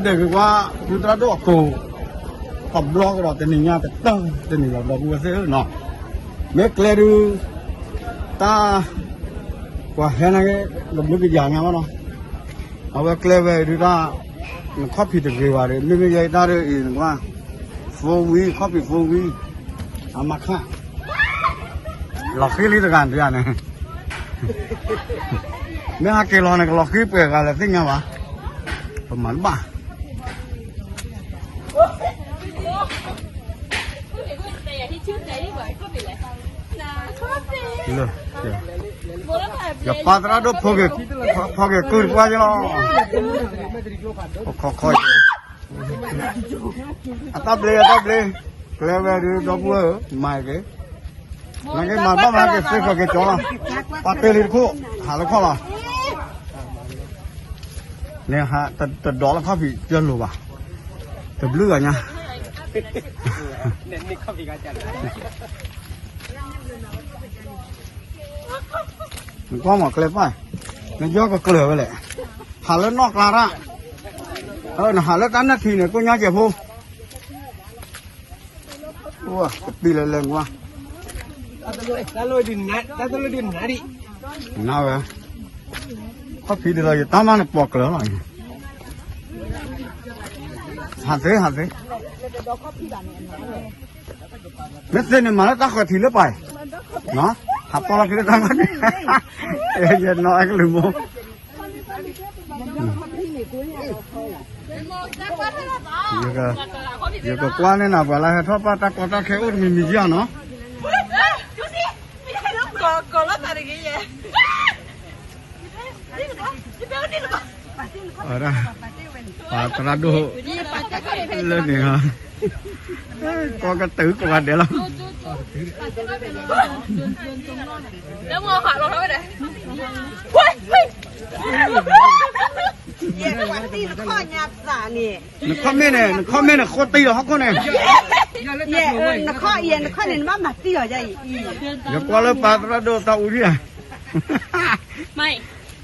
တဲက့ၤကွၢ် ဖုသရၣ်ဒိၣ်အကိး တဘျီကဒီးတနံၤညါတတၢၢ်တန့ၢ်လီၤ ဒီပုၢ်ဝဲၢ်သ့ၣ်ဧၢနီၤ, မ့ၢ်ကျဲဒုး တၢ် ပှၤဟဲနာ်က့ ကဘျုးကယၤညါဘၣ်နီၤ, အဝဲကျဲဝဲဒုးတၢ် နခီၣ်ဖံးတဂ့ၤဘၣ်ဒီး မ့မ့ၢ်ယဲအံၤတၢ်ဒ်အံၤနကွၢ် phone ဝံၤ ခီၣ်ဖံး phone ဝံၤ အမါခါ လီၤဃံလံတဂၤန့ၣ် မ့ၢ်ဟးက့ၤလီၤန့ၣ် ကလီၤဃံပှဲၤဂၤလဲၣ်သ့ၣ်ညါဘၣ်, ပမၤတဘၣ် ယပၢ်သရၣ်ဒိၣ် ဖီက့ၤကုၢ်တပှၢ်က့ၤလီၤ, ခီခီ အတၢ်ဘျ့ အတၢ်ဘျ့, ကျဲဝဲဒုး ဒီပုၢ်ဝဲၢ်ဧၢ မၤက့ၤ, နက့ၤမၤဘၣ်မၤက့ၤ သ့ၣ်ဃီၤက့ၤကၠီလီၤ, ပာ်တ့ၢ်လံတခိၣ် ဟးလၢခီၣ်လီၤ, န့ၣ် တဒိးလၢခီၣ်ဖံး တလိၤဘၣ်, တဘျုးဂၤညါ နကွၢ်မၤကျဲပၢ်, နယီၢ်ကကျၢၤဝဲလဲၣ်, ဟးလၢနီၢ်ကျါရၣ်, နဟးလၢတၢ်နၢၣ်ထံန့ၣ် ကိၣ်ညါကဲးဖိ, ကပံလၢလဲၤကွၢ်, နဝဲ, ခီၣ်ဖံးဒ်လီၤ ယတၢ်မၤန့ၣ် ပိာ်ကျၢၤလီၤ, ဟးသ့ ဟးသ့ မ့ၢ်သ့န့ၣ် မၤလၢတၢ်ဃီၤထံးလၢပၢ်, ဟးပီလီၤက့ၤလၢတၢ်ဃီၤထံး, ယနီၢ်အဲကလုၢ်မိၢ်, ယကကွၢ်န့ၢ်နၤ ပှၤလၢဟဲထီၣ်ပၢ်တၢ်ကီတၢ်ခဲအိၣ်တမံၤမံၤဧါနီၤ, ပၢ်သရၣ်ဒိၣ် လၢန့ၣ်, ကီကတုၤကိးဂၤဒဲးလီၤ, နခီၣ်မ့ၢ်န့ၣ် နခီၣ်မ့ၢ်န့ၣ် ဃိတံၢ်လီၤဟီၣ်ခိၣ်န့ၣ်, နခီၣ်အံၤ နခီၣ်န့ၣ် နဘၣ်မၤတံၢ်အီၤယၤအံၤ, ယကွၢ်လၢပၢ်သရၣ်ဒိၣ်တၢ်အူဒံၣ်ဧါ မ့ၢ်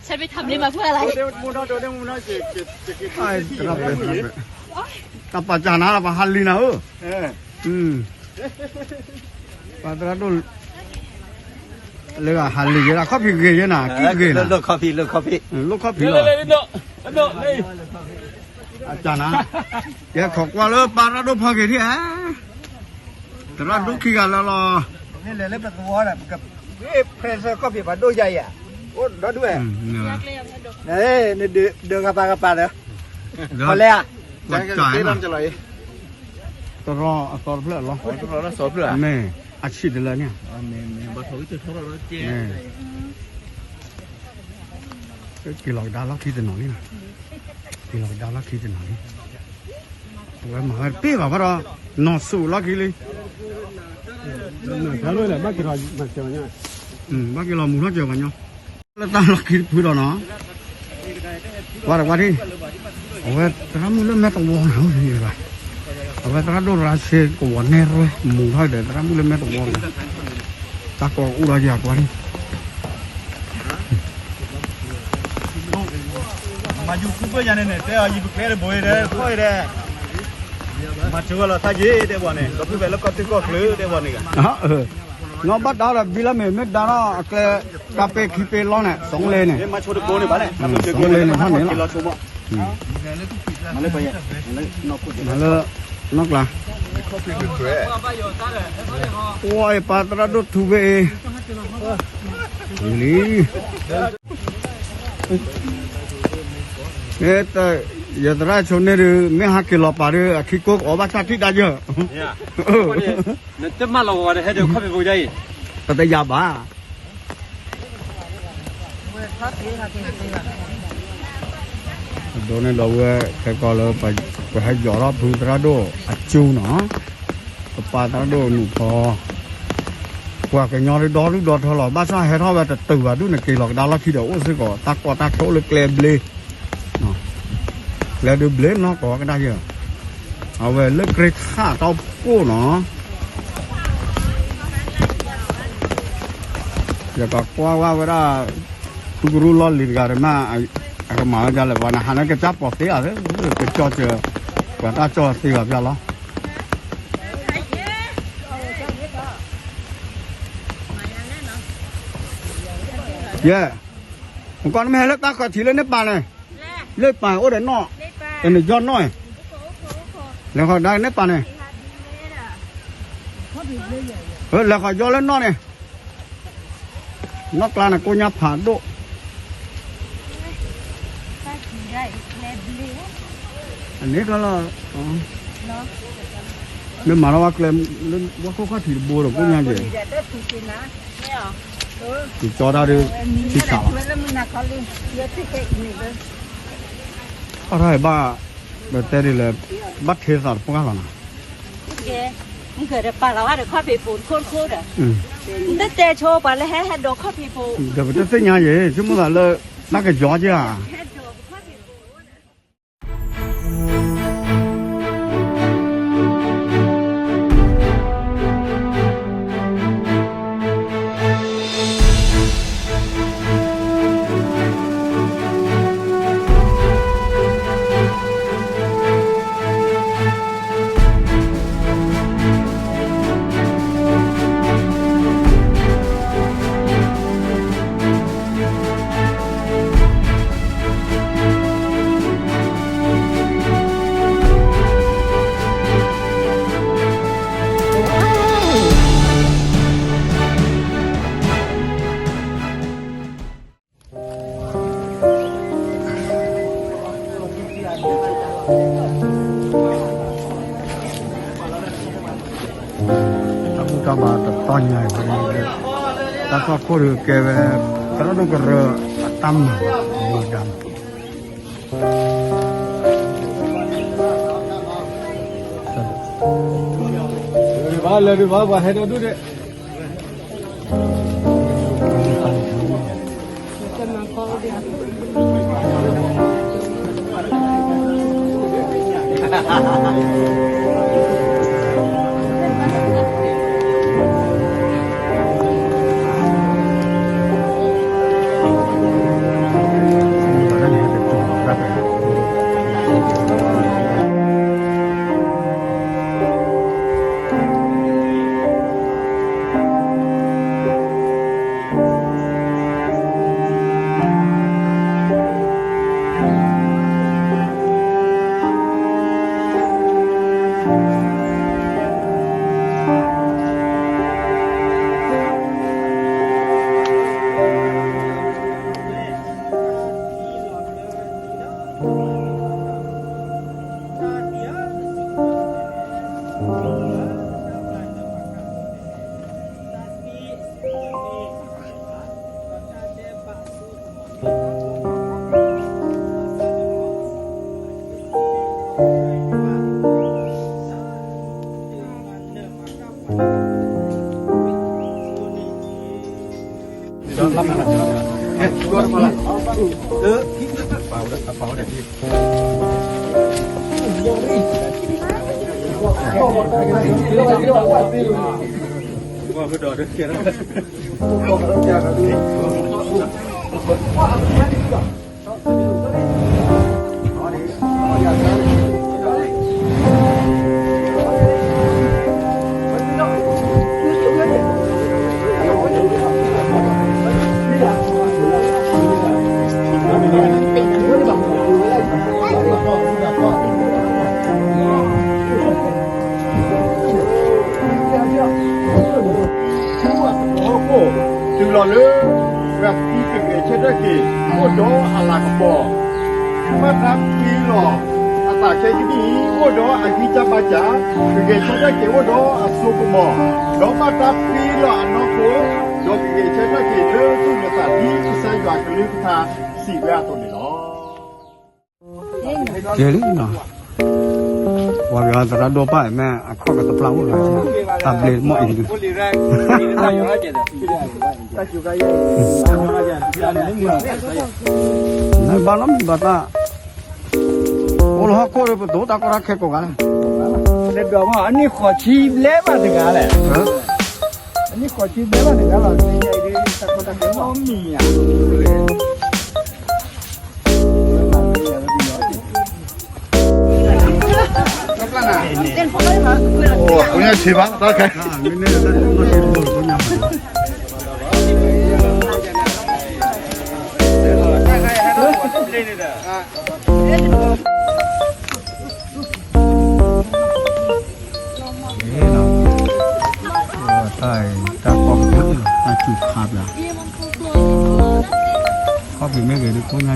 ฉันไปทำเล็บมาเพื่ออะไร တၢ်ပာ်စၢ်နၤလၢပှၤဟးလံနၤဧၢ, ပှၤသရၣ်ဒိၣ် လၢဟးလံယဲဒၣ် ခီၣ်ဖံးဂ့ၤယဲနၤ ကံၣ်ဂ့ၤနၤ, လိၣ်ခီၣ်ဖံးလီၤ, အစၢ်နၤ, ယဲခိးကွၢ်လၢပၢ်သရၣ်ဒိၣ်ဖီက့ၤဒံၣ်ဧါ, သရၣ်ဒိၣ်ခံဂၤလၢလီၤ, မ့ၢ်လဲၤလၢပသဝီဒီး ပက ဖဲဆၢခီၣ်ဖံးပှၤဒိၣ်ယါအံၤဧါ, အိၣ်ဒီဒူၣ်ဝဲ, နဒုးဂၤပာ်ဂၤပာ်ဒီး, ပှၤလဲၤဧါ, တရီအသီတဖျၢၣ်လီၤ, မ့ၢ်အဆံးတလၢန့ၣ်, က့ၤလီၤကဒါလီၢ်ခံတနီၤလံ, က့ၤလီၤကဒါလီၢ်ခံတနီၤလံ, အဝဲမၤဝဲတပ့ၢ်ဘၣ်ဘၣ်ဒီး, နီၢ်ဆူၣ်လီၢ်ခံလံ, ဘၣ်က့ၤလီၤမုၢ်ထီၣ်ကၠီၤပှၤညီ, လၢတၢ်လီၢ်ခံတဖုဒီးနီၤ, ကွၢ်ဒီးကွၢ်ထံၣ်, အဝဲသရၣ်မုၣ်လၢမဲာ်သဝီန့ၣ်, အဝဲသရၣ်ဒိၣ်ရၤဆ့ကဝီၤနဲၣ်ရွဲမူထီၣ်ဒီး သရၣ်မုၣ်လၢမဲာ်သဝီန့ၣ်, တၢ်ကိးအိၣ်ဒီးယၤကွၢ်ထံၣ် မၤယူၤခူပၢၢ်ယၤန့ၣ်န့ၣ် တဲအီၤယံၤပကျဲတဘိအံၤဒီး ခီၣ်အံၤဒီး, မၤစၢၤဝဲလီၤတၢ်ယ့ၤတဲဘၣ်န့ၣ် ဒီပုၢ်ဝဲၢ်လၢကီၢ်သူၣ်ကီၢ်ချၢတဲဘၣ်န့ၣ်, နီၢ်ဘၣ်ဒါဒီးဘံလၢမ့ၢ်မ့ၢ်ဒါထီၣ်အကျဲ တၢ်ပ့ခံပ့လီၢ်န့ၣ် စီၤလ့န့ၣ်, စီၤလ့န့ၣ်ထီၣ်န့ၣ်လီၤ, လၢ နီၢ်ကျါ, ကွၢ်အံၤပၢ်သရၣ်ဒိၣ်ထူဝဲအံၤ, လံ မ့ၢ် ယသရၣ်ဆိန့ၣ်ဒုး မ့ၢ်ဟးက့ၤလီၤပာ်ဒီး အခံကိးကအီၣ်ဘၣ်ဆၣ်ထံၣ်တၢ်ယၢၢ်, နတမၢလီၤဂီၤဒီးဟဲဒီးခီၣ်ဖံးဖိဒ်အံၤ, ပတယၤဘၣ်. အဒိန့ၣ်ဒီးဝဲ ခဲကီးလၢ ပဟဲယီၤထီၣ်ဖုသရၣ်ဒိၣ်အကၠူနီၤ, ပပၢ်သရၣ်ဒိၣ်နုာ်ဖီ ပှၤကညီဒုးဒီဒုၣ်ဒီထၢလီၤ, ဘၣ်ဆၣ်ဟဲထီၣ်ဝဲတတုၤဘၣ်ဒုၣ်န့ၣ် က့ၤလီၤကဒါလီၢ်ခံဒီးအိၣ်စ့ၢ်ကီး တၢ်ကီတၢ်ခဲအိၣ်လၢကျဲဘျ့, ကျဲဒုးဘျ့နီၢ်ကီၢ်ကဒါယၢၢ်, အဝဲလၢကြ့ခၣ်တီၢ်ကိၣ်နီၤ ယကကွၢ်ဝဲဒၣ် ဖုကရူၢ်လီၢ်လံၤတဂၤတမး အကမၤဝဲဒ်လဲၣ် ပှၤန့ၣ် ဟးလၢကစၢ်ပိာ်သ့အီၤသ့ၣ် ကကၠီကၢၤ ပှၤတၢ်ကၠီသ့ဂၤပျၢ်လီၤ. ယဲ, နကီၢ်နမ့ၢ်ဟဲလၢတၢ်ခီၣ်ထံးလၢန့ၣ်ပာ်န့ၣ်, လၢပာ်အိၣ်ဒီးနီၣ်, နကၠီနီၣ်, လဲၤဃီဒါန့ၣ်ပာ်န့ၣ်, လဲၤဃီယီလၢနီၣ်န့ၣ် နီၢ်ကျါန့ၣ် ကိညါဖးဒိၣ်, အန့ၣ်ကလီၤ, လၢမၤလီၤဝဲကျဲ, လၢဝဲခိၣ်ခီၣ်ထံးတဘိဒီးကိညါက့ၤ, ယကၠီတၢ်ဒုး, ထံဆးလီၤ, အထီၣ်ဘၣ်, ပတဲဒ်လဲၣ်, ဘၣ်ထဲသးတပှၢ်လီၤနၤ, နကပာ်လီၤဝဲဒီးခီၣ်ဖံးပူၤတခိၣ်တခိၣ်ဒီး, နတတဲဆိပှၤလၢဟဲဟဲဒိးခီၣ်ဖံးပူၤ, ဒီးပတသ့ၣ်ညါယဲ, ဆိကမိၣ်သးလၢ, တၢ်ကယီက့ၤဧါ တၢ်ဘူၣ်တၢ်ဘါတတီၢ်ညါအံၤ, တၢ်သွၣ်ခိၣ်ဒုးကဲဝဲ, သရၣ်ဒိၣ်ကရၢအတၢ်မၤ, မၤဒၣ်, ဘၣ်လဲၤဒုးဘၣ်ပှၤဟဲဒိၣ်ဒိၣ်ဒဲး တုၤလီၤလၢ ပှၤသံကဂဲၤဆၢထၢၣ်က့ၤ အိၣ်ဒီးအလၤကပီၤ, ဘၣ်တၢ်ပှ့ၤလီၤအသးခဲကနံၣ်အံၤ အိၣ်ဒီးအဂံၢ်စၢ်ဘါစၢ်, ကဂဲၤဆၢထၢၣ်က့ၤအိၣ်ဒီးအစိကမီၤ, ဒီးဘၣ်တၢ်ပှ့ၤလီၤအနီၢ်ခိ, ဒီးကဂဲၤဆၢထၢၣ်က့ၤလၢသူၣ်လၢသး ဒ်ကစၢ်ယွၤအကလုၢ်ကထါစံးဝဲအသိးန့ၣ်လီၤ. ကဲလံနီၤ, ပှၤကသရၣ်ဒိၣ်ပၢ်အံၤမ့ၢ်အခီၣ်ကတဖျါအိၣ်လီၤ, တၢ်ဘျ့တမီၢ်အံၤဒုး, နဘၣ်လီၤမ့ၢ်ဘၣ်တၢ်, အိၣ်လၢဟီၣ်ခိၣ်ဒီး ပတိၢ်တၢ်ကီတၢ်ခဲကိးဂၤလၢ်, အနံၣ်ဃိးဆံဘျဲၣ်ဘၣ်တဂၤလီၤ, အနံၣ်ဃိးဆံဘျဲၣ်ဘၣ်တဂၤလီၤ, မ့ၢ်ယၤ လၢမၤလၢယၤလၢပယီၤ, အိၣ်ညါဆံးဘၣ် တၢ်ခဲ တၢ် တၢ်ကီၢ်ပူၤ တၢ်စူၤခါပျၢ် ကီၢ်ပူၤမ့ၢ်ဂ့ၤဒ်ကိးညါ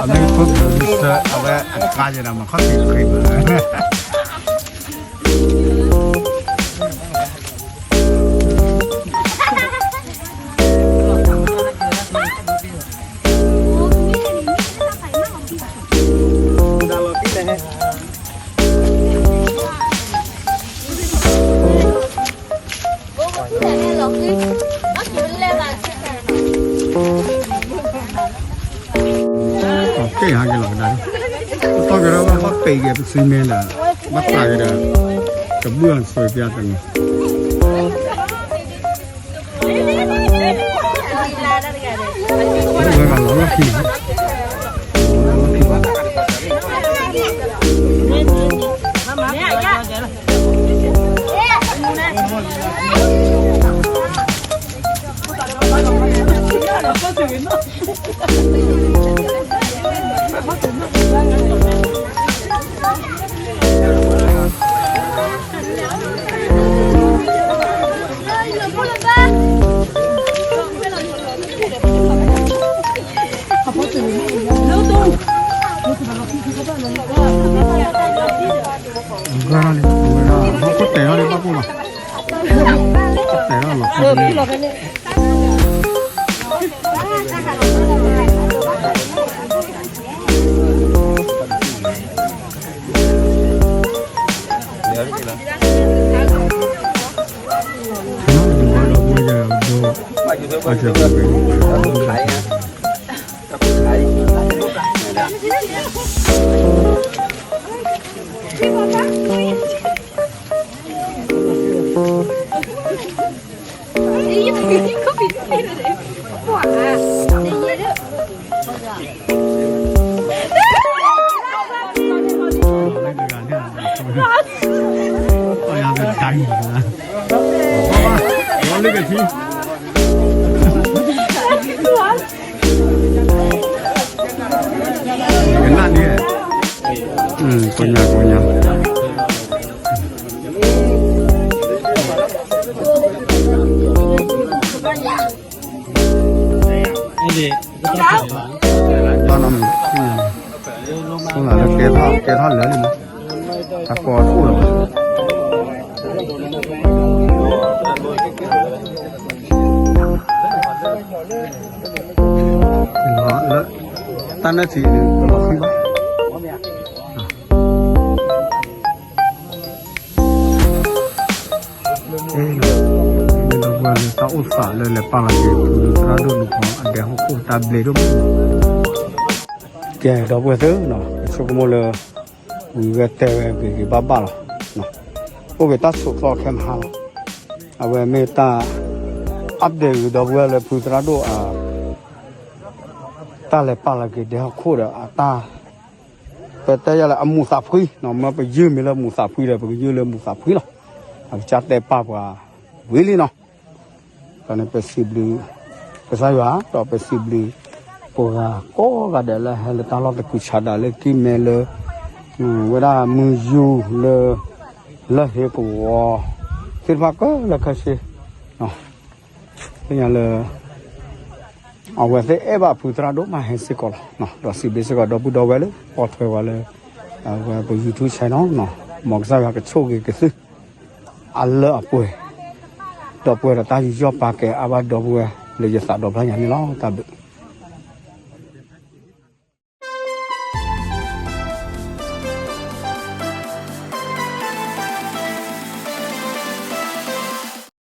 အမ့ၢ်ခိၣ်ပူၤဒ်စၢ အဝဲအကါယဲဒၣ်မၤခီၣ်ထံးဃ့ဘၣ် ကဲဟးက့ၤလီၤကဒါ, ပတီၢ်က့ၤဒီးဘၣ်ပ့ၤက့ၤပစုမဲဒီး ဘၣ်ပာ်က့ၤဒီး ကဘုၣ်အီၤဆိပျၢ်တန့ၣ် ဝဲဂၤလီၤလီၢ်ခံ တဲာ်ထီၣ်လံ တဲာ်ထီၣ်လံ ဘၣ်ကိၢ်လီၤ တဲာ်ထီၣ်လီၤ ကနၣ်န့ၣ် ကိးညါကိးညါ ကဲထီၣ်လၢာ်လံမး တၢ်ကီတအိၣ်လၢၤဘၣ် လၢ တၢ်နၢထံန့ၣ် တလီၤဃံဘၣ် မ့ၢ်ဒီပုၢ်ဝဲၢ်လၢတၢ်အိၣ်သးလၢလဲၤပာ်လီၤက့ၤ ဖုသရၣ်ဒိၣ်နူၤဖီအဒဲဟီၣ်ခိၣ်တၢ်ဘျဲးဒိၣ်မး ကဲ ဒီပုၢ်ဝဲၢ်သ့ၣ်နီၤ ပဆိကမိၣ်လၢ ဝံၤဝဲတဲဝဲဂ့ၤဂ့ၤဘၣ်ဘၣ်လီၤ အိၣ်က့ၤတၢ်ဆိးသီခဲမဟါလီၤ အဝဲမ့ၢ်တၢ် update ဂ့ၤ ဒီပုၢ်ဝဲၢ်လၢဖုသရၣ်ဒိၣ်အ တၢ်လဲၤပာ်လီၤက့ၤဒဲဟီၣ်ခိၣ်ဒီးအတၢ် ပတဲယၤလၢအမူးသးဖှံနီၤ မ့ၢ်ပယုၢ်မ့ၢ်လၢမူးသးဖှံဒီး ပကယုၢ်လၢမူးသးဖှံလီၤ အကစၢ်တဲပာ်ပှၤဝံၤလံနီၤ ဒီးန့ၣ်ပစံးဘျုး ကစၢ်ယွၤ ဒီးပစံးဘျုး ပှၤကိးဂၤဒဲးလၢဟဲလၢတၢ်လီၢ်တကုၤဆးဒးလၢကံၢ်မဲလၢ ဝဲဒၣ်မုၢ်ယူၢ်လၢ လၢဟ့ကဝီၤ သ့ၣ်တဖၣ်ကလၢခဲဆ့ သ့ၣ်ညါလၢ အဝဲသ့ၣ်အဲၣ်ဘၣ်ဖုသရၣ်ဒိၣ်မးဟဲစ့ၢ်ကီးလီၤ ဒီးစံးဘျုးစ့ၢ်ကီးဒီပုၢ်ဒီဝဲၢ်လၢ ပိာ်ထွဲဝဲလၢ အဝဲပ YouTube channel နီၤ မ်ကစၢ်ယွၤကဆိၣ်ဂ့ၤက့ၤသု အလၢအပှဲၤ ဒီပုၢ်ဝဲၢ်ဒီးတၢ်ယူးယီၣ်ပာ်ကဲအါဘၣ်ဒီပုၢ်ဝဲၢ်လၢယသးဒီဖျၢၣ်ညါန့ၣ်လီၤ တၢ်ဘျုး